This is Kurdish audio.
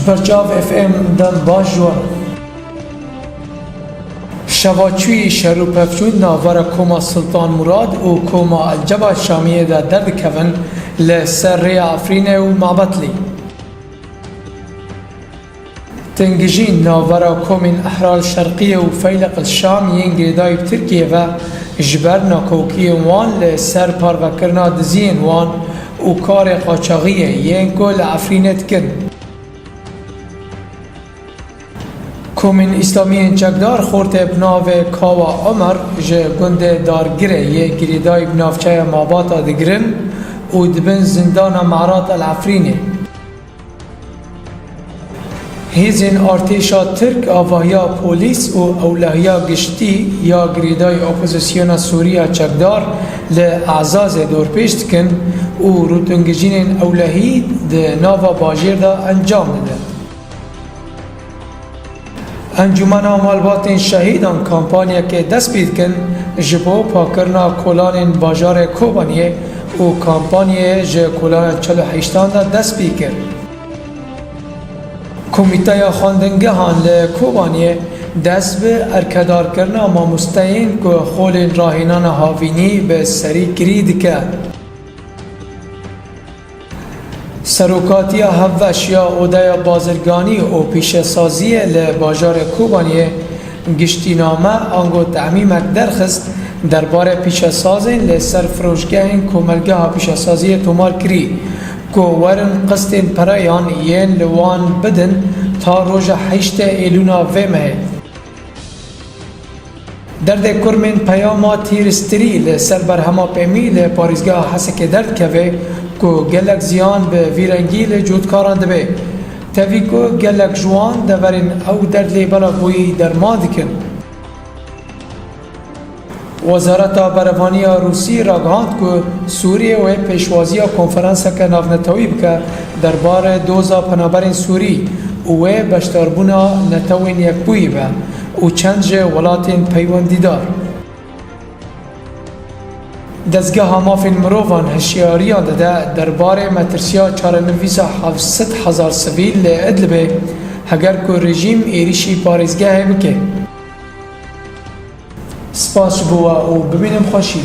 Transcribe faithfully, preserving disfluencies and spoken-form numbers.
Çarçav F M dem baş ji we. Şeva çûyî şer û pevçûn navbera Koma Sultan Murad û Koma El Cebal Şamiyê de derdikevin li ser rêya Efrînê û Mabetlî. Tengijîn navbera komên Ehral Şerqiyê û Feyleq El Şam yên girêdayî bi Tirkiyê ve ji ber nakokiyên wan li ser parvekirina diziyên wan û karê qaçaxiyê yên ku li Efrînê dikin. Komên Îslamî yên çekdar xortê bi navê Kawa Omer ji gundê Dargirê yê girêdayî bi navçeya Mabata digirin û dibin zindana Me'rat El Efrînê. Hêzên artêşa Tirk avahiya polîs û ewlehiya giştî ya girêdayî opozisyona Sûrî ya çekdar li Ezazê dorpêç dikin û rûtungijînên ewlehî di nava bajêr de encam didin. Encûmena Malbatên Şehîdan kampanyeke dest pê dikin ji bo pakkirina kolanên bajarê Kobaniyê û kampanyayê ji kolana çel û heştan de dest pê kir. Komîteya xwendingehan li Kobaniyê dest bi erkedarkirina mamosteyên ku xolên rahênana havînî bi serî kirî dike. Serokatiya Hevbeş ya Odeya Bazirganî û Pîşesaziyê li bajarê Kobaniyê giştîname ango temîmek derxist derbarê pîşesazên li ser firoşgehên Komelgeha Pîşesaziyê tomar kirî ku werin qistên pereyan yên li wan bidin ta roja heştê Êlûna vê mehê. Derdê kurmên peyama tîristirî li ser berhema pêmî li parêzgeha Hesekê derdikeve ku gelek ziyan bi vî rengî li cotkaran dibe. Tevî ku gelek ji wan deverên ew derd lê belavbûyî derman dikin. Wezareta Berevaniya Rûsî ragihand ku Sûriyê wê pêşwaziya konferanseke navnetewî bike derbarê doza penaberên Sûrî û wê beşdarbûna Netewên Yekbûyî be û çend ji welatên peywendîdar. Dezgeha Mafên Mirovan hişyariyan dide derbarê metirsiya çarenivîsa heft sed hezar sivîl li Idlibê, heger ku rejîm êrîşî parêzgehê bike. Spas ji bo we û bimînin bi xweşî.